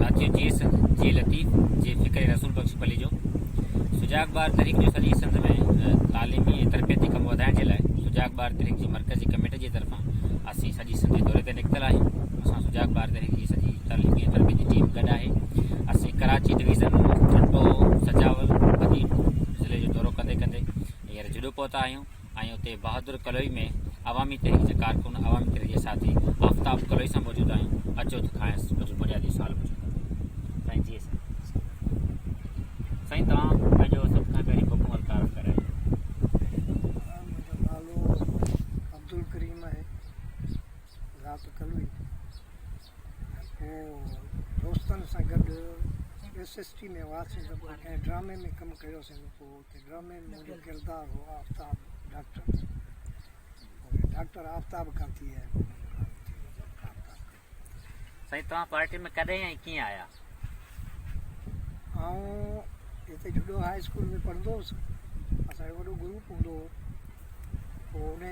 ساٿيو جيئي سنڌ جيئي لطيف جيئي فڪر رسول بخش پليجو سجاڳ ٻار تحريڪ جو سڄي سنڌ ۾ تعليمي ۽ تربيتي ڪم وڌائڻ جي لاء سجاڳ ٻار تحريڪ جي مرڪزي ڪميٽي جي طرفان اسين سڄي سنڌ جي دوري تي نڪتل آهيون. اسان سجاڳ ٻار تحريڪ جي سڄي تعليمي ۽ تربيتي ٽيم گڏ آهي. اسين ڪراچي ڊويزن، ٺٽو، سجاول، بدين ضلعي جو دورو ڪندي ڪندي هينئر جهڏو پهتا آهيون ۽ اتي بهادر ڪلوئي ۾ عوامي تحريڪ جي ڪارڪن عوامي تحريڪ جي ساٿي آفتاب ڪلوئي سان موجود آهيون. اچو ته کانئس ڪجهه بنيادي سوال پڇون ٿا. سائين جي سائين. سائين توهان پنهنجو سڀ کان پهرين مڪمل تعارف ڪرايو. منهنجو نالو عبدالڪريم آهي ذات ڪلوئي ۽ پوء دوستن سان گڏ ايس ايس ٽي ۾ هئاسين ته پوء ڪنهن ڊرامي ۾ ڪم ڪيوسين ته پوء اتي ڊرامي ۾ منهنجو ڪردار هو آفتاب ڊاڪٽر پوء ڊاڪٽر آفتاب کان ٿي ۽ پوء منهنجو نالو ٿي ويو ڊاڪٽر آفتاب. سائين توهان پارٽي ۾ ڪڏهن ۽ ڪيئن آيا؟ آئون هتي جهڏو هاء اسڪول ۾ پڙهندو هوس. اسان جو وڏو گروپ هوندو هو. پوء ان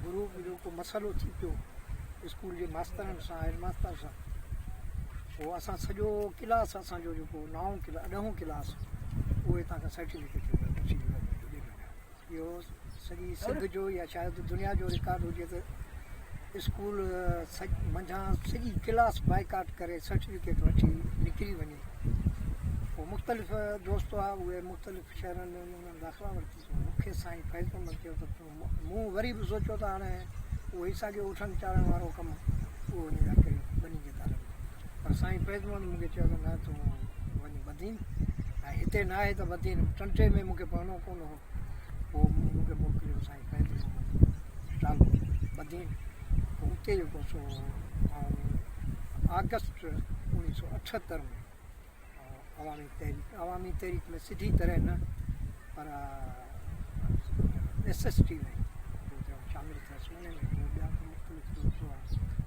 گروپ جو ڪو مسئلو ٿي پيو اسڪول جي ماسترن سان هيڊ ماستر سان. پوء اسان سڄو ڪلاس اسان جو جيڪو نائون ڪلاس ڏهون ڪلاس اهو هتان کان سرٽيفڪيٽ وٺي ويو جهڏي ۾. اهو سڄي سنڌ جو يا شايد دنيا جو رڪارڊ هجي ته اسڪول منجهان سڄي ڪلاس بائيڪاٽ ڪري سرٽيفڪيٽ وٺي نڪري وڃي. پوء مختلف دوست هئا اهي مختلف شهرن ۾ وڃي انهن داخلا ورتي. پوء مون کي سائين فيض محمد چيو ته تون مون وري به سوچيو ته هاڻي اهو ئي ساڳيو اٺن چاڙهڻ وارو ڪم اهو وڃي پيا ڪريون ٻني جي تارن ۾. پر سائين فيض محمد مون کي چيو ته نه تون وڃ بدين ۽ هتي نه آهي ته بدين ٽنٽي ۾ مون کي پهڻو ڪونه هو پوء مون کي موڪليو سائين فيض محمد ٽالپر بدين پوء اتي جيڪو سو آئون آگسٽ 1978 ۾ عوامي تحريڪ عوامي تحريڪ ۾ سڌي طرح نه پر ايس ايس ٽي ۾ شامل ٿيس ان ۾ ٻيا به مختلف دوست هئا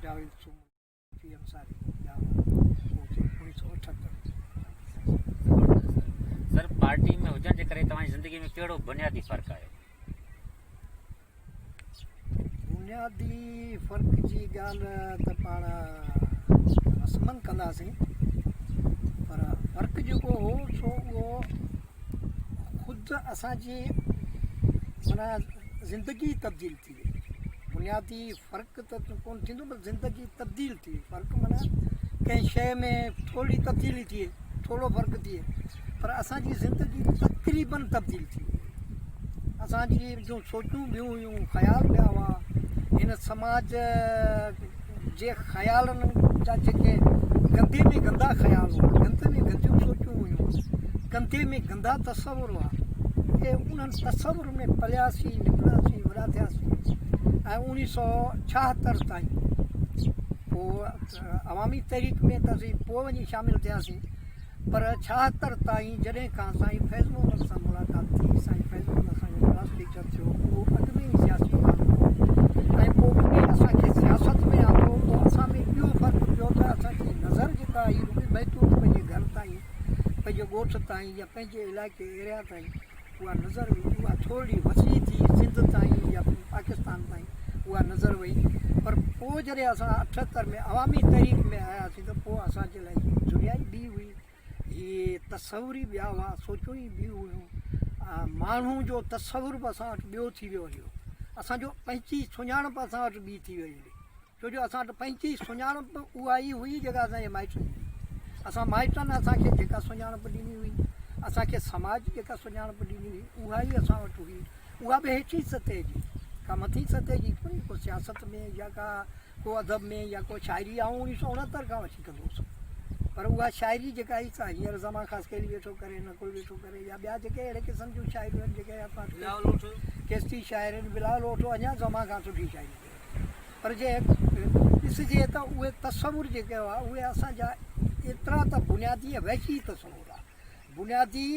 جاويد سومرو پي انصاري ٻيا هئا اتي 1978 ۾ سر پارٽي ۾ هجڻ جي ڪري توهان جي زندگي ۾ ڪهڙو بنيادي فرق آيو؟ بنيادي فرق جي ڳالهه ته پاڻ رسمن ڪنداسين پر فرق جيڪو هو سو اهو خود اسان جي معنيٰ زندگي تبديل ٿي وئي. بنيادي فرق ته ڪونه ٿيندو پر زندگي تبديل ٿي وئي. فرق معنيٰ ڪنهن شيء ۾ ٿوري تبديلي ٿئي، ٿورو فرق ٿئي پر اسان جي زندگي تقريبن تبديل ٿي وئي. اسان جي جون سوچون ٻيون هيون، خيال ٻيا هئا. هن سماج جي خيالن جا جيڪي گندي ۾ گندا خيال هئا، گندي ۾ گنديون سوچون هيون، گندي ۾ گندا تصور هئا، اهي انهن تصور ۾ پلياسين، نپناسين، وڏا ٿياسين ۽ اوڻيهه سؤ ڇاهتر تائين پوء عوامي تحريڪ ۾ ته اسين پوء وڃي شامل ٿياسين پر ڇاهتر تائين جڏهن کان سائين فيض محمد سان ملاقات ٿي، سائين فيض محمد اسان جو ڪلاس ٽيچر ٿيو، اهو اڳ ۾ ئي سياسي ماڻهو هو ۽ پوء انهي اسان کي سياست ۾ آندو، پوء اسان ۾ اهو فرق پيو ته اسان جي نظر جيڪا هئي رڳي محدود پنهنجي گهر تائين، پنهنجي ڳوٺ تائين يا پنهنجي علائقي ايريا تائين اها نظر هئي، اها ٿورڙي وسيع ٿي سنڌ تائين يا پاڪستان تائين اها نظر وئي پر پوء جڏهن اسان 78 ۾ عوامي تحريڪ ۾ آياسين ته پوء اسان جي لاء هي دنيا ئي ٻي هئي، هي تصور ئي ٻيا هئا، سوچون ئي ٻيون هيون، ماڻهو جو تصور به اسان وٽ ٻيو ٿي ويو هليو، اسان جو پنهنجي سڃاڻپ اسان وٽ ٻي ٿي وئي هلي. ڇو جو اسان وٽ پنهنجي سڃاڻپ اها ئي هئي جيڪا اسان جي مائٽن ڏني. اسان مائٽن اسان کي جيڪا سڃاڻپ ڏني هئي، اسان کي سماج جيڪا سڃاڻپ ڏني هئي، اها ئي اسان وٽ هئي. اها به هيٺين سطح جي، ڪا مٿين سطح جي ڪونهي، ڪو سياست ۾ يا ڪا ڪو ادب ۾ يا ڪو شاعري آئون اوڻيهه سؤ اڻهتر کان وٺي ڪندو هوس. پر اها شاعري جيڪا هئي سا هينئر زمان خاصخيلي ويٺو ڪري، نقل ويٺو ڪري يا ٻيا جيڪي اهڙي قسم جون شاعريون آهن جيڪي اسان وٽ ڪيستي شاعر آهن، بلاول اوٺو اڃا زمان کان سٺي شاعري ڪئي. پر جي ڏسجي ته اهي تصور جيڪي هئا اهي اسان جا ايترا ته بنيادي ۽ وحشي تصور هئا، بنيادي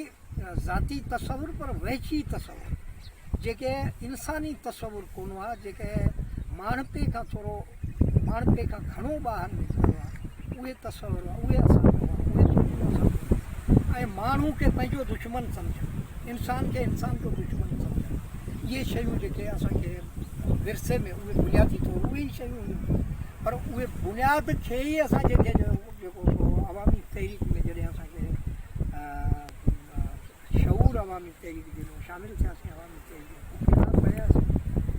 ذاتي تصور پر وحشي تصور جيڪي انساني تصور ڪونه هئا، جيڪي ماڻهپي کان ٿورو ماڻهپي کان گهڻو ٻاهر نڪتل هئا، اهي تصور هئا، اهي اسان جا هئا، اهي سوچون اسان جون هيون ۽ ماڻهو کي پنهنجو دشمن سمجهڻ، انسان کي انسان جو دشمن سمجهڻ، اهي شيون جيڪي اسان کي ورثي ۾ اهي بنيادي طور اهي ئي شيون هيون پر اهي بنياد کي ئي اسان جي کي جيڪو سو عوامي تحريڪ ۾ جڏهن اسان کي شعور عوامي تحريڪ ڏنو، شامل ٿياسين عوامي تحريڪ ۾ پوء ڪتاب پڙهياسين،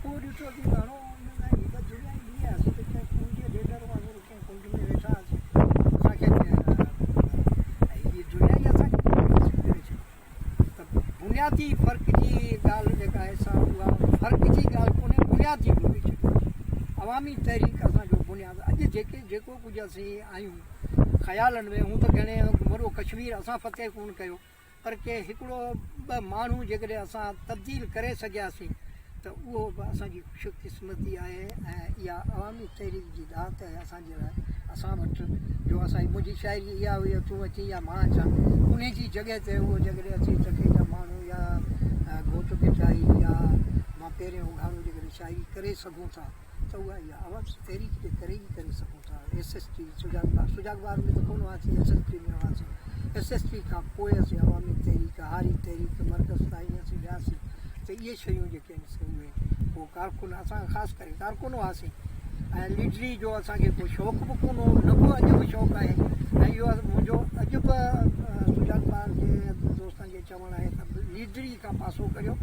پوء ڏٺوسين گهڻو هي ته دنيا ئي ٻي آهي، اسين ته ڪنهن ڪنڊ جي ڏيڏر وانگر ڪنهن ڪنڊ ۾ ويٺا هئاسين، اسان کي هي دنيا ئي اسان کي ڪري ڇڏي. ته بنيادي فرق جي ڳالهه جيڪا آهي سا اها فرق جي ڳالهه ڪونهي، بنيادي ٻولي ڇڏي. عوامي تحريڪ اسان جو بنياد اڄ جيڪي جيڪو ڪجهه اسين آهيون خيالن ۾ هون ته گهڻي وڏو ڪشمير اسان فتح ڪونه ڪيو پر ڪي هڪڙو ٻه ماڻهو جيڪڏهن اسان تبديل ڪري سگهياسين ته اهو به اسان جي خوش قسمتي آهي ۽ اها عوامي تحريڪ جي ڏات آهي اسان جي لاء اسان وٽ جو اسان جي منهنجي شاعري اها هئي تون اچين يا مان اچان انهي جي جڳهه تي اهو جيڪڏهن اچي ٺٽي جا ماڻهو يا گهوٽ ڀٽائي يا مان پهرين اگهاڙو جيڪڏهن شاعري ڪري سگهون ٿا ته اها اها عوامي تحريڪ جي ڪري ئي ڪري سگهون ٿا. ايس ايس ٽي سجاڳ ٻار سجاڳ ٻار ۾ ته ڪونه هئاسين ايس ايس ٽي ۾ هئاسين ايس ايس ٽي کان پوء اسين عوامي تحريڪ هاري تحريڪ مرڪز تائين اسين وياسين ته اهي شيون جيڪي آهن سي اهي پوء ڪارڪن اسان خاص ڪري ڪارڪن هئاسين ۽ ليڊري جو اسان کي ڪو شوق به ڪونه هو نه ڪو اڄ به شوق آهي ۽ اهو منهنجو اڄ به سجاڳ ٻار جي دوستن کي چوڻ آهي ته ليڊري کان پاسو ڪريو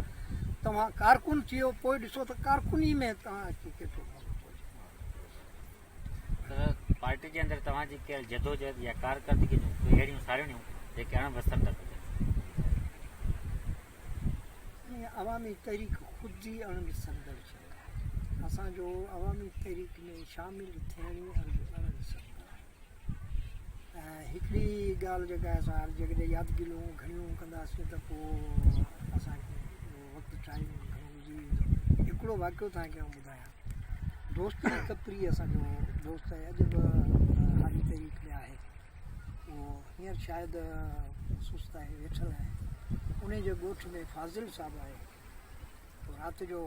توهان ڪارڪن ٿيو پوء ڏسو ته ڪارڪني ۾ توهان کي ڪيترو مزو ٿو اچي. سر پارٽي جي اندر توهان جي ڪيل جدوجهد يا ڪارڪردگي جون ڪي اهڙيون ساروڻيون جيڪي اڻ وسرندڙ هجن. ائين عوامي تحريڪ خود ئي اڻ وسرندڙ شيء آهي. اسان جو عوامي تحريڪ ۾ شامل ٿيڻ ئي اڻ وسرندڙ آهي. ۽ هڪڙي ڳالهه جيڪا آهي سا جيڪڏهن يادگيريون گهڻيون ڪنداسين ته پوء اسان کي وقت ٽائيم گهڻو گذري ويندو. هڪڙو واقعو توهان کي آئون ٻڌايان. دوست جي ڪپري اسان جو دوست آهي اڄ به هاري تحريڪ ۾ آهي. اهو هينئر شايد سست آهي ويٺل آهي. انهي جي ڳوٺ ۾ فاضل صاحب آهي. پوء رات جو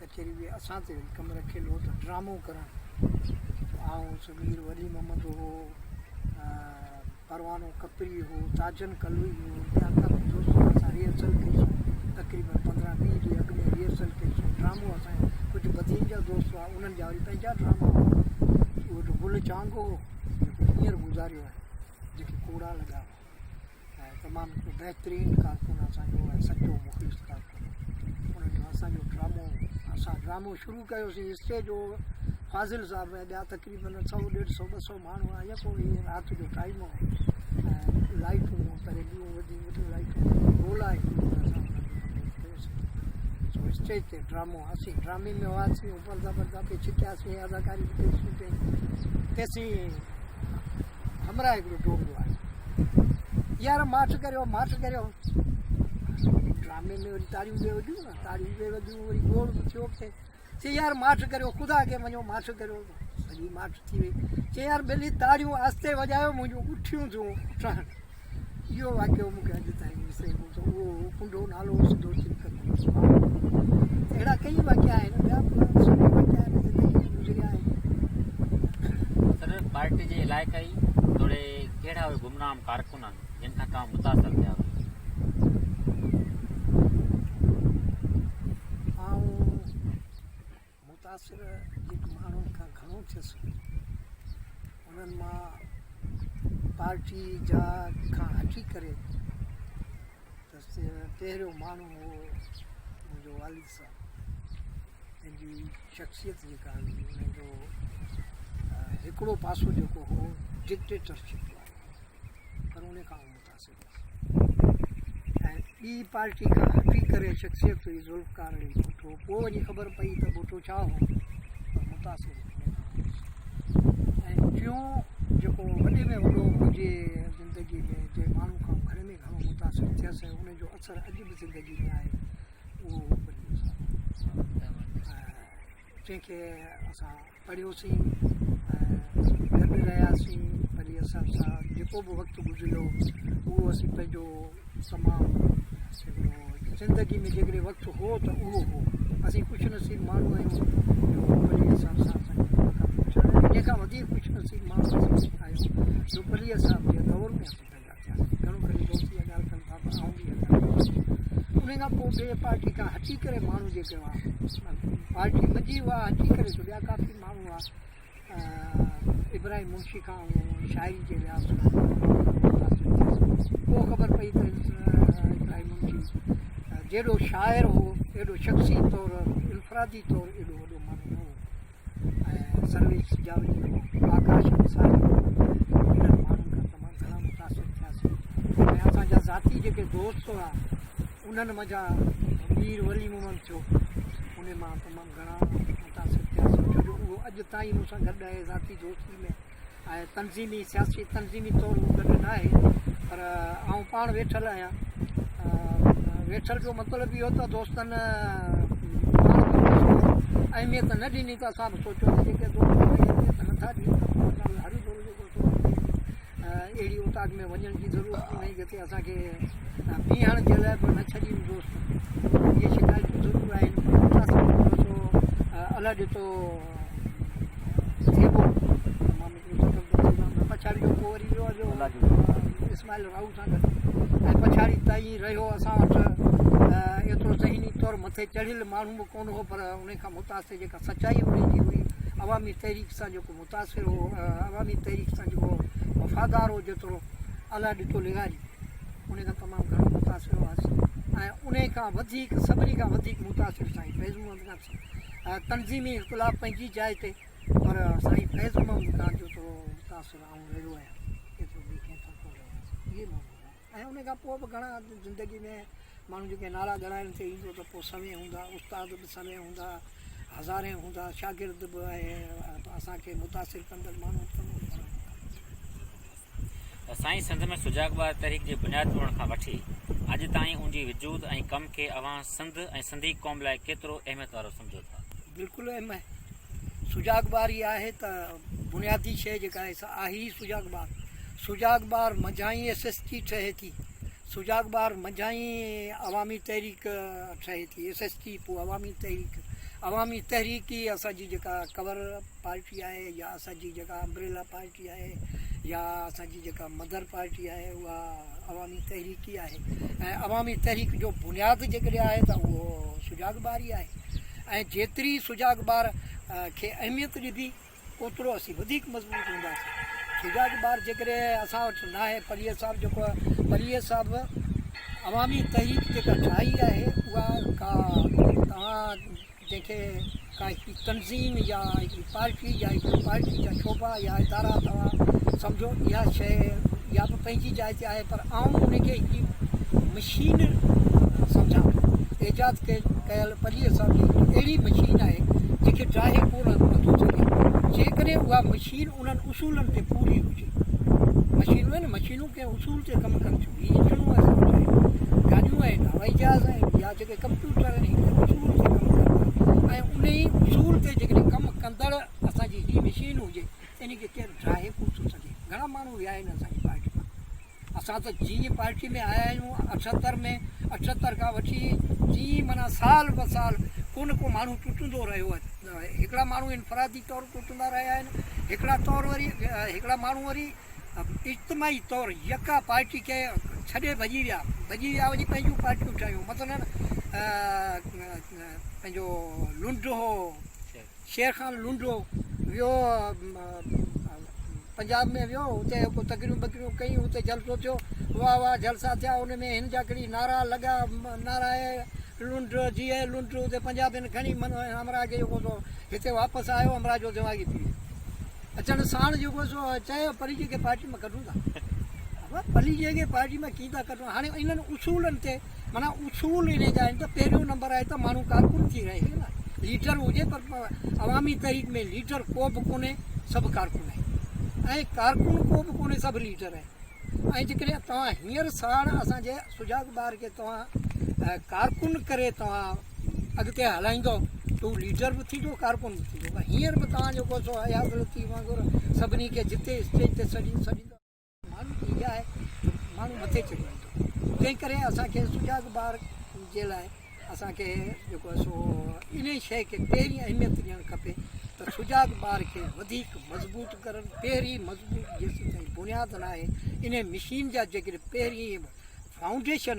ڪچهري به اسان تي وري ڪم رکيل هو ته ڊرامو ڪرڻ. آئون سمير ولي محمد هو، پروانو ڪپري هو، تاجن ڪلوئي هو، ٻيا ڪافي دوست هئا. اسان ريهرسل ڪئي سون تقريبن 15 20 ڏينهن اڳ ۾ ريهرسل ڪئي سون. ڊرامو اسان جو ڪجهه بدين جا دوست هئا انهن جا وري پنهنجا ڊراما هئا. اهو گل چانگ هو جيڪو هينئر گذاريو آهي جيڪي ڪوڙا لڳا هئا. ۽ تمام هڪڙو بهترين ڪارڪن اسان جو ۽ سچو مخلص ڪارڪن هو انهن جو اسان جو ڊرامو اسان ڊرامو شروع ڪيوسين اسٽيج هو فاضل صاحب ۽ ٻيا تقريبن سو ڏيڍ سو ٻه سو ماڻهو هئا يڪو هي رات جو ٽائيم هو ۽ لائٽون پري ٻيون وڏيون وڏيون لائٽون گولا اسان ڪيوسين سو اسٽيج تي ڊرامو اسين ڊرامي ۾ هئاسين پردا پردا پي ڇڪياسين اداڪاري به ڪئيسين پي تيسين همراهه هڪڙو ڊوڙندو آيو، يار ماٺ ڪريو ماٺ ڪريو. ڊرامي ۾ وري تاڙيون به وڄيون نه، تاڙيون به وڄيون، وري گوڙ به ٿيو پئي. چي يار ماٺ ڪريو، خدا کي مڃو ماٺ ڪريو. سڄي ماٺ ٿي وئي. چي يار ٻلي تاڙيون آهستي وڄايو، منهنجون اٺيون ٿيون ٺهن. اهو واقعو مون کي اڄ تائين وسري ڪونه ٿو. اهو هو ڪنڊو نالو هو سڌو چلڪندو. اهڙا ڪيئي واقعا آهن ٻيا به سڀ واقعا آهن زندگي ۾ گذريا آهن. سر پارٽي جي علائقائي توڙي ڪهڙا اهي گمنام ڪارڪن آهن جن کان توهان متاثر ٿيا هجو؟ آئون متاثر جن ماڻهن کان گهڻو ٿيس انهن مان پارٽي جا کان هٽي ڪري ته پهريون ماڻهو هو منهنجو والد صاحب جن جي شخصيت جيڪا هئي ان جو هڪڙو پاسو جيڪو هو ڊڪٽيٽرشپ وارو پر ان کان آئون متاثر هوس ۽ ٻي پارٽي کان هٽي ڪري شخصيت هئي ذوالفقار علي ڀٽو پوء وڃي خبر پئي ته ڀٽو ڇا هو پر متاثر ۽ ٽيون جيڪو وڏي ۾ وڏو منهنجي زندگي ۾ جنهن ماڻهو کان گهڻي ۾ گهڻو متاثر ٿيس ۽ ان جو اثر اڄ به زندگي ۾ آهي اهو هو پليجو صاحب جنهن کي اسان پڙهيوسين ۽ گڏ رهياسين پليجي صاحب سان جيڪو به وقت گذريو اهو اسين پنهنجو تمام هڪڙو زندگي ۾ جيڪڏهن وقت هو ته اهو هو. اسين خوش نصيب ماڻهو آهيون جو پليجي صاحب سان اسان جي ملاقات ٿيڻ ۽ انهي کان وڌيڪ خوش نصيب ماڻهو اسين آهيون جو پليجي صاحب جي دور ۾ اسين پيدا ٿياسين. گهڻو ڪري دوست اها ڳالهه ڪن ٿا پر آئون به اها ڳالهه ڪندس. انهي کان پوء ٻي پارٽي کان هٽي ڪري ماڻهو جيڪي هئا پارٽي منجهي هئا هٽي ڪري ته ٻيا ڪافي ماڻهو هئا. ابراهيم منشي کان آئون شاعري جي لحاظ کان متاثر ٿيس. پوء خبر پئي ته ابراهيم منشي جيڏو شاعر هو، ايڏو شخصي طور، انفرادي طور ايڏو وڏو ماڻهو نه هو. ۽ سرويچ سجاولي هو، آڪاش انصاري هو، انهن ماڻهن کان تمام گهڻا متاثر ٿياسين ۽ اسان جا ذاتي جيڪي دوست هئا، انهن منجهان مير ولي محمد ٿيو، ان مان تمام گهڻا متاثر ٿياسين، ڇو جو اهو اڄ تائين مون سان گڏ آهي ذاتي دوستي ۾ ۽ تنظيمي سياسي تنظيمي طور هو گڏ نه آهي پر آئون پاڻ ويٺل آهيان. ويٺل جو مطلب اهو ته دوستن پاڻ اهميت نه ڏني ته اسان به سوچيو ته جيڪي دوست اهميت نٿا ڏين ته پوء اسان به هروڀرو جيڪو سو اهڙي اوطاق ۾ وڃڻ جي ضرورت ڪونهي جتي اسان کي بيهڻ جي لاء به نه ڇڏين دوست. اهي شڪايتون ضرور آهن پر متاثر ٿيو سو الله ڏتو ٿيٻو تمام هڪڙو سٺو دوست پڇاڙي جو پوء وري ويو جو اسماعيل راهو سان گڏ ۽ پڇاڙي تائين رهيو اسان وٽ ايترو ذهني طور مٿي چڙهيل ماڻهو به ڪونه هو پر ان کان متاثر جيڪا سچائي ان جي هئي عوامي تحريڪ سان جيڪو متاثر هو عوامي تحريڪ سان جيڪو وفادار هو جيترو الله ڏتو لغاري ان کان تمام گهڻو متاثر هئاسين ۽ ان کان وڌيڪ سڀني کان وڌيڪ متاثر سائين فيض محمد کان تنظيمي اختلاف پنهنجي جاء تي پر سائين فيض محمد کان جيترو متاثر آئون رهيو آهيان ايترو ٻئي ڪنهن کان ڪونه رهيو آهيان. اهي ماڻهو هئا ۽ ان کان پوء به گهڻا زندگي ۾ ماڻهو جيڪي نالا ڳڻائڻ تي ايندو ته پوء سوين هوندا، استاد به سوين هوندا، هزارين هوندا، شاگرد به ۽ اسان کي متاثر ڪندڙ ماڻهو به تمام گهڻا هوندا. سائين سنڌ ۾ سجاڳ ٻار تحريڪ جي بنياد پوڻ کان وٺي اڄ تائين ان جي وجود ۽ ڪم کي اوهان سنڌ ۽ سنڌي قوم لاء ڪيترو اهميت وارو سمجهو ٿا؟ بلڪل اهم آهي. سجاڳ ٻار ئي آهي ته بنيادي شيء جيڪا آهي سا آهي ئي سجاڳ ٻار. سجاڳ ٻار منجهان ئي ايس ايس ٽي ٺهي ٿي. سجاڳ ٻار منجهان ئي عوامي تحريڪ ٺهي ٿي. ايس ايس ٽي پوء عوامي تحريڪ. عوامي تحريڪ ئي اسان جي جيڪا ڪور پارٽي آهي يا اسان جي جيڪا امبريلا پارٽي آهي يا اسان جي جيڪا مدر پارٽي آهي اها عوامي تحريڪ ئي آهي ۽ عوامي تحريڪ جو بنياد جيڪڏهن آهي ته اهو سجاڳ ٻار ئي آهي ۽ جيتري سجاڳ ٻار کي اهميت ڏبي اوترو اسين وڌيڪ مضبوط هونداسين. سجاڳ ٻار جيڪڏهن اسان وٽ ناهي پليجي صاحب جيڪو پليجي صاحب عوامي تحريڪ جيڪا ٺاهي آهي اها ڪا توهان جنهن کي ڪا هڪڙي تنظيم يا هڪڙي پارٽي يا هڪڙي پارٽي جا شعبا يا ادارا توهان سمجهو اها شيء اها به پنهنجي جاء تي آهي پر آئون ان کي هڪڙي مشين سمجهان ٿو ايجاد ڪيل پليجي صاحب جي هڪڙي اهڙي مشين آهي جنهن کي ڊاهي ڪو نه ٿو سگهي جيڪڏهن اها مشين انهن اصولن تي پوري هجي مشينون آهن مشينون ڪنهن اصول تي ڪم ڪن ٿيون هي انجڻون آهن سڀ آهن گاڏيون آهن هوائي جهاز آهن يا جيڪي ڪمپيوٽر آهن هڪڙي اصول تي ڪم ڪن ٿا ۽ ان ئي اصول تي جيڪڏهن ڪم ڪندڙ اسان جي هي مشين هجي ان کي ڪير ڊاهي ڪونه ٿو سگهي گهڻا ماڻهو ويا آهن اسان جي پارٽي مان اسان ته جيئن پارٽي ۾ آيا آهيون 78 ۾ 78 کان وٺي جيئن معنيٰ سال به سال ڪو نه ڪو ماڻهو ٽٽندو رهيو آهي هڪڙا ماڻهو انفرادي طور ٽٽندا رهيا آهن هڪڙا طور وري هڪڙا ماڻهو وري اجتماعي طور يڪا پارٽي کي ڇڏي ڀڄي ويا ڀڄي ويا وڃي پنهنجون پارٽيون ٺاهيون مثلا پنهنجو لنڊ هو شير خان لنڊ هو ويو پنجاب ۾ ويو اتي ڪو تقريرون بقريرون ڪيون اتي جلسو ٿيو واهه واهه جلسا ٿيا ان ۾ هن جا ڪڙي نعرا لڳا نعرا لنڊ جيئي لنڊ اتي پنجابين کڻي همراهه کي جيڪو سو هتي واپس آيو همراهه جو دماغي ٿي ويو اچڻ ساڻ جيڪو سو چيو پليجي کي پارٽي مان ڪڍون ٿا ابا پليجي کي پارٽي مان ڪيئن ٿا ڪڍون هاڻي انهن اصولن تي معنيٰ اصول انهي جا آهن ته پهريون نمبر آهي ته ماڻهو ڪارڪن ٿي رهي نه ليڊر هجي پر عوامي تحريڪ ۾ ليڊر ڪو به ڪونهي سڀ ڪارڪن آهن ۽ ڪارڪن ڪو به ڪونهي سڀ ليڊر آهن ۽ جيڪڏهن توهان هينئر ساڻ اسان جي سجاڳ ٻار کي توهان ڪارڪن ڪري توهان اڳتي هلائيندو ته هو ليڊر به ٿيندو ڪارڪن به ٿيندو پر هينئر به توهان جيڪو سو اياز لطيف وانگر سڀني کي جتي اسٽيج تي سڏيندو ماڻهو جي اها آهي ته ماڻهو مٿي چڙهي ويندو تنهن ڪري اسان کي سجاڳ ٻار جي لاء اسان کي جيڪو آهي سو انهي شيء کي پهرين اهميت ڏيڻ کپي ته سجاڳ ٻار کي وڌيڪ مضبوط ڪرڻ پهرين مضبوط جيسين تائين بنياد نه آهي انهي مشين جا جيڪڏهن پهرين فائونڊيشن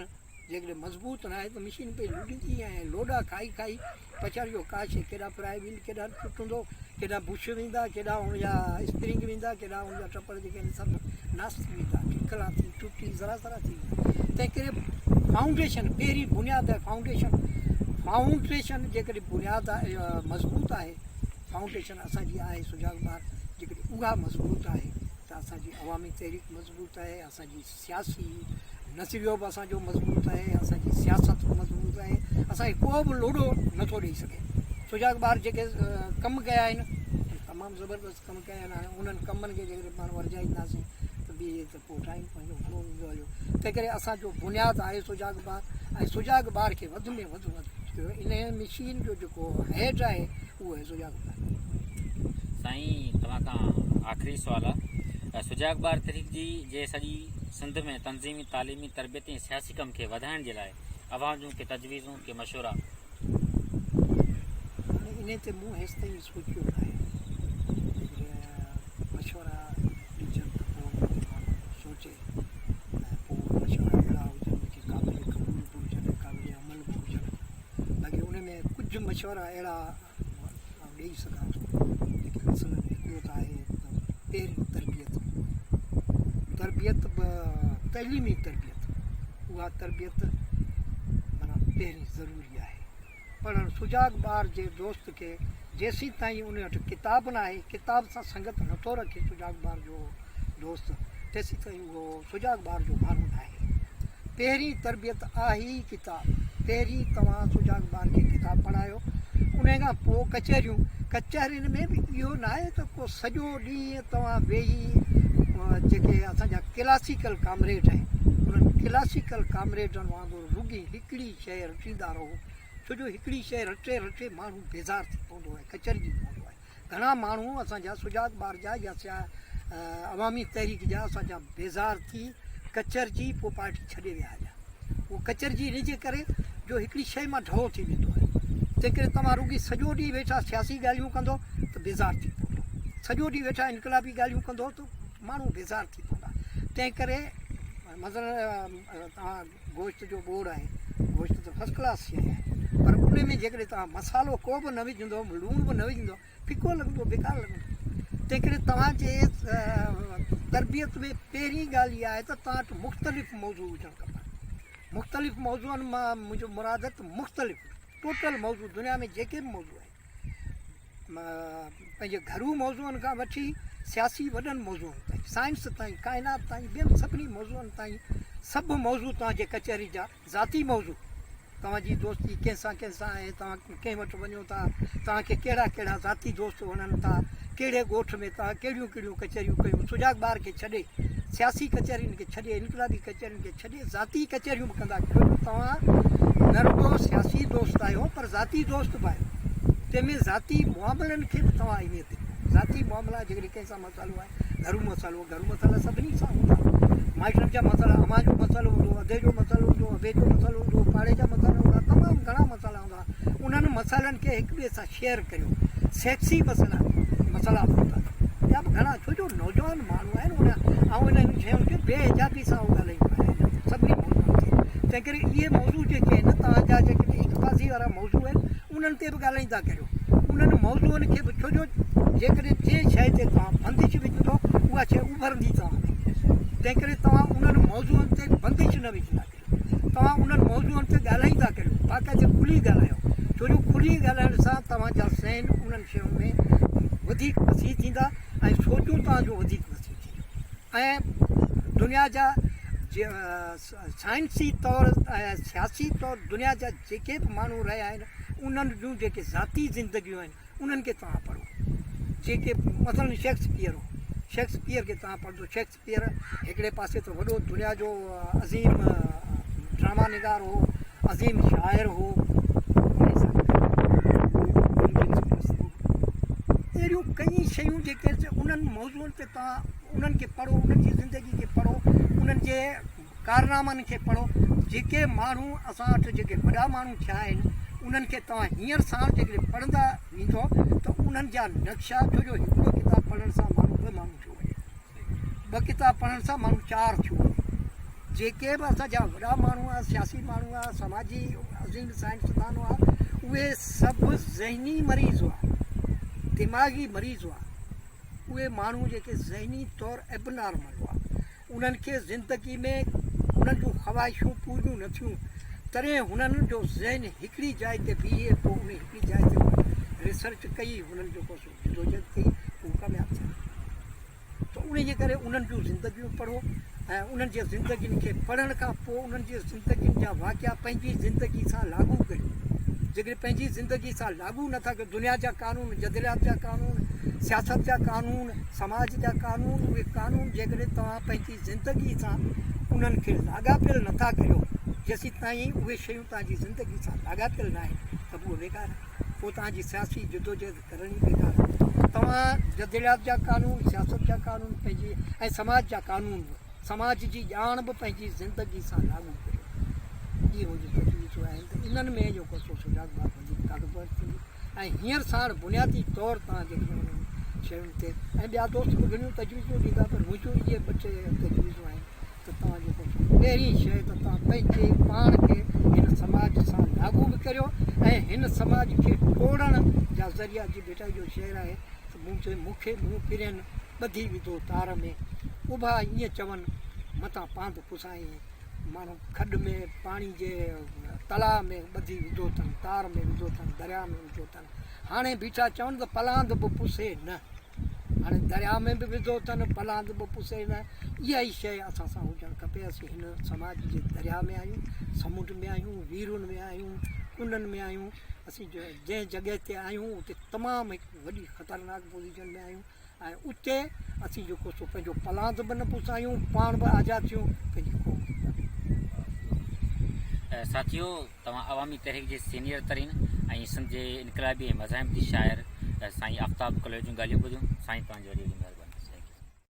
جيڪڏهن مضبوط ناهي ته مشين پئي لڏندي ۽ لوڏا کائي کائي پڇاڙي جو ڪا شيء ڪيڏانهن فرائي ويل ڪيڏانهن ٽٽندو، ڪيڏانهن بش ويندا، ڪيڏانهن ان جا اسپرنگ ويندا، ڪيڏانهن ان جا ٽپڙ جيڪي آهن سڀ ناس ٿي ويندا، ٺڪلا ٿي ٽٽي ذرا ذرا ٿي ويندا. تنهن ڪري فائونڊيشن پهرين بنياد آهي فائونڊيشن، فائونڊيشن جيڪڏهن بنياد آهي مضبوط آهي، فائونڊيشن اسان جي آهي سجاڳ ٻار جيڪڏهن اها مضبوط آهي ته اسان جي عوامي تحريڪ مضبوط آهي، اسان جي سياسي نظريو به اسان جو مضبوط آهي، اسان جي سياست به مضبوط آهي، اسان کي ڪو به لوڏو نٿو ڏئي سگهي. سجاڳ ٻار جيڪي ڪم ڪيا آهن تمام زبردست ڪم ڪيا آهن، هاڻي انهن ڪمن کي جيڪڏهن پاڻ ورجائينداسين ته به ته پوء ٽائيم پنهنجو گهڻو ويندو هليو. تنهن ڪري اسان جو بنياد آهي سجاڳ ٻار ۽ سجاڳ ٻار کي وڌ ۾ وڌ وڌ انهي مشين جو جيڪو هيڊ آهي اهو آهي سجاڳ ٻار. سائين توهان کان آخري سوال آ سجاڳ ٻار تحريڪ جي جي سڄي سنڌ ۾ تنظيمي تعليمي تربيتي ۽ سياسي ڪم کي وڌائڻ جي لاء اوهان جون ڪي تجويزون ڪي مشورا. هاڻي انهي تي مون هيستائين سوچيو ناهي جيڪڏهن مشورا ڏجن ته پوء ان تي ماڻهو سوچي ۽ پوء مشورا اهڙا هجن جيڪي قابل قبول به هجن ۽ قابل عمل به هجن باقي ان ۾ ڪجهه مشورا اهڙا آئون ڏيئي سگهان ٿو جيڪي مثلاً هڪڙو ته آهي ته پهرين تربيت تربيت به تعليمي تربيت اها تربيت معنيٰ پهرين ضروري آهي پڙهڻ سجاڳ ٻار جي دوست کي جيسين تائين ان وٽ ڪتاب نه آهي ڪتاب سان سنگت نٿو رکي سجاڳ ٻار جو دوست تيسين تائين اهو سجاڳ ٻار جو ماڻهو نه آهي پهرين تربيت آهي ئي ڪتاب پهرين توهان سجاڳ ٻار کي ڪتاب پڙهايو ان کان پوء ڪچهريون ڪچهرين ۾ به اهو نه آهي ته ڪو سڄو ڏينهن توهان ويهي جيڪي اسان جا ڪلاسيڪل ڪامريڊ آهن انهن ڪلاسيڪل ڪامريڊن وانگر رڳي هڪڙي شيء رٽيندا رهو ڇو جو هڪڙي شيء رٽي رٽي ماڻهو بيزار ٿي پوندو آهي ڪچرجي پوندو آهي گهڻا ماڻهو اسان جا سجاڳ ٻار جا يا سيا عوامي تحريڪ جا اسان جا بيزار ٿي ڪچرجي پوء پارٽي ڇڏي ويا هليا اهو ڪچرجي ان جي ڪري جو هڪڙي شيء مان ڍؤ ٿي ويندو آهي تنهن ڪري توهان رڳي سڄو ڏينهن ويٺا سياسي ڳالهيون ڪندو ته بيزار ٿي پوندو سڄو ڏينهن ويٺا انقلابي ڳالهيون ڪندو ته ماڻهو بيزار ٿي پوندا تنهن ڪري مثلا توهان گوشت جو ٻوڙ آهي گوشت ته فرسٽ ڪلاس شيء آهي پر ان ۾ جيڪڏهن توهان مصالحو ڪو به نه وجهندو لوڻ به نه وجهندو ڦڪو لڳندو بيڪار لڳندو تنهن ڪري توهان جي تربيت ۾ پهرين ڳالهه اها آهي ته توهان وٽ مختلف موضوع هجڻ کپن مختلف موضوعن مان منهنجو مراد آهي ته مختلف ٽوٽل موضوع دنيا ۾ جيڪي به موضوع آهن پنهنجي گهرو موضوعن کان وٺي سياسي وڏن موضوعن تائين سائنس تائين ڪائنات تائين ٻين سڀني موضوعن تائين سڀ موضوع توهان جي ڪچهري جا ذاتي موضوع توهان جي دوستي ڪنهن سان ڪنهن سان آهي توهان ڪنهن وٽ وڃو ٿا توهان کي ڪهڙا ڪهڙا ذاتي دوست وڻن ٿا ڪهڙي ڳوٺ ۾ توهان ڪهڙيون ڪهڙيون ڪچهريون ڪيون سجاڳ ٻار کي ڇڏي سياسي ڪچهرين کي ڇڏي انقلابي ڪچهرين کي ڇڏي ذاتي ڪچهريون به ڪندا ڪريو جو توهان نه رڳو سياسي دوست آهيو پر ذاتي دوست به آهيو تنهن ۾ ذاتي معاملن کي به توهان اهميت ڏيو ذاتي معاملا جيڪڏهن ڪنهن سان مسئلو آهي گهرو مسئلو گهرو مسئلا سڀني سان هوندا مائٽن جا مسئلا اوهان جو مسئلو هوندو ادي جو مسئلو هوندو ابي جو مسئلو هوندو پاڙي جا مسئلا هوندا تمام گهڻا مسئلا هوندا انهن مسئلن کي هڪ ٻئي سان شيئر ڪريو سيڪسي مسئلا مسئلا به هوندا ٻيا به گهڻا ڇو جو نوجوان ماڻهو آهن ان ۽ انهن شين کي بي حجابي سان هو ڳالهائيندا آهن سڀني موضوعن تي تنهن ڪري اهي موضوع جيڪي آهن توهان جا جيڪي عشقبازي وارا موضوع آهن انهن تي به ڳالهائيندا ڪريو انهن موضوعن کي به ڇو جو جيڪڏهن جنهن شيء تي توهان بندش وجهندو اها شيء اڀرندي توهان ۾ تنهن ڪري توهان انهن موضوعن تي بندش نه وجهندا ڪريو توهان انهن موضوعن تي ڳالهائيندا ڪريو، باقاعدي کلي ڳالهايو، ڇو جو کلي ڳالهائڻ سان توهان جا ذهن انهن شين ۾ وڌيڪ وسيع ٿيندا ۽ سوچون توهان جون وڌيڪ وسيع ٿينديون ۽ دنيا جا سائنسي طور ۽ سياسي طور دنيا جا جيڪي به ماڻهو رهيا آهن انهن جون جيڪي ذاتي زندگيون آهن انهن کي توهان پڙهو جيڪي مثلاً شيڪسپيئر هو شيڪسپيئر کي توهان پڙهندو شيڪسپيئر پير هڪڙي پاسي ته وڏو دنيا جو عظيم ڊراما نگار هو، عظيم شاعر هو، انهي سان گڏ هو جنس پرست به هو. اهڙيون ڪئين شيون جيڪي آهن سي انهن موضوعن تي توهان انهن کي پڙهو، انهن جي زندگي کي پڙهو، انهن جي ڪارنامن کي پڙهو، جيڪي ماڻهو اسان وٽ جيڪي وڏا ماڻهو ٿيا آهن انهن کي توهان هينئر ساڻ جيڪڏهن پڙهندا ويندو ته انهن جا نقشا ڇو جو هڪڙو ڪتاب پڙهڻ سان ماڻهو ٻه ماڻهو ٿيو وڃي. ٻه ڪتاب پڙهڻ سان ماڻهو چار ٿيو وڃي. جيڪي به اسان جا وڏا ماڻهو هئا، سياسي ماڻهو هئا، سماجي عظيم سائنسدان هئا، اهي سڀ ذهني مريض هئا، دماغي مريض هئا. اهي ماڻهو جيڪي ذهني طور ائبنارمل هئا، انهن کي زندگي ۾ انهن جون خواهشون پوريون نه ٿيون، تڏهن هنن جو ذهن هڪڙي جاء تي بيهي پوء انهي هڪڙي جاء تي هنن ريسرچ ڪئي، هنن جيڪو سو جدوجهد ڪئي، هو ڪامياب ٿيا. ته انهي جي ڪري انهن جون زندگيون پڙهو ۽ انهن جي زندگين کي پڙهڻ کان پوء انهن جي زندگين جا واقعا پنهنجي زندگي سان لاڳو ڪريو. جيڪڏهن پنهنجي زندگي سان لاڳو نٿا ڪيو دنيا جا قانون، جدليات جا قانون، سياست جا قانون، سماج جا قانون، اهي قانون جيڪڏهن توهان پنهنجي زندگي سان انهن کي لاڳاپيل نٿا ڪريو جيسين تائين اهي شيون توهان جي زندگي سان لاڳاپيل ناهن ته پوء بيڪار آهن. پوء توهان جي سياسي جدوجهد ڪرڻ ئي بيڪار آهي. توهان جدليات جا قانون، سياست جا قانون پنهنجي ۽ سماج جا قانون به، سماج جي ڄاڻ به پنهنجي زندگي سان لاڳو ڪريو. اهي منهنجون تجويزون آهن ته انهن ۾ جيڪو سو سجاڳ ٻار وڌيڪ طاقتور ٿيندي ۽ هينئر ساڻ بنيادي طور توهان جيڪڏهن انهن شين تي ۽ ٻيا دوست به گهڻيون تجويزون ڏيندا پر منهنجون اهي ٻه ٽي تجويزون آهن ته توهان جيڪو سو پهرين شيء ته توهان پنهنجي پاڻ کي هن سماج سان لاڳو به ڪريو ۽ هن سماج کي ٽوڙڻ جا ذريعا جي ڀٽائي جو شعر آهي ته مون چئي مون کي مون پرين ٻڌي وڌو تار ۾ اڀا ائين چون متان پاند پسائين ماڻهو کڏ ۾ پاڻي جي تلاء ۾ ٻڌي وڌو اٿن تار ۾ وڌو اٿن درياء ۾ وڌو اٿن هاڻي بيٺا چون ته پلاند به پسي نه هاڻي درياء ۾ به وڌو اٿن، پلاند به پسي نه. اها ئي شيء اسان سان هجڻ کپي. اسين هن سماج جي درياء ۾ آهيون، سمنڊ ۾ آهيون، ويرن ۾ آهيون، ڪنن ۾ آهيون. اسين جنهن جڳهه تي آهيون اتي تمام هڪ وڏي خطرناڪ پوزيشن ۾ آهيون ۽ اتي اسين جيڪو سو پنهنجو پلاند به نه پسايون، پاڻ به آزاد ٿيون، پنهنجي قوم به آزاد. ساٿيو! توهان عوامي تحريڪ جي سينيئر ترين ۽ سنڌ جي انقلابي ۽ مزاحمتي شاعر سائين آفتاب ڪلوئي جون ڳالهيون ٻڌيون. سائين توهان جي وڏي وڏي مهرباني.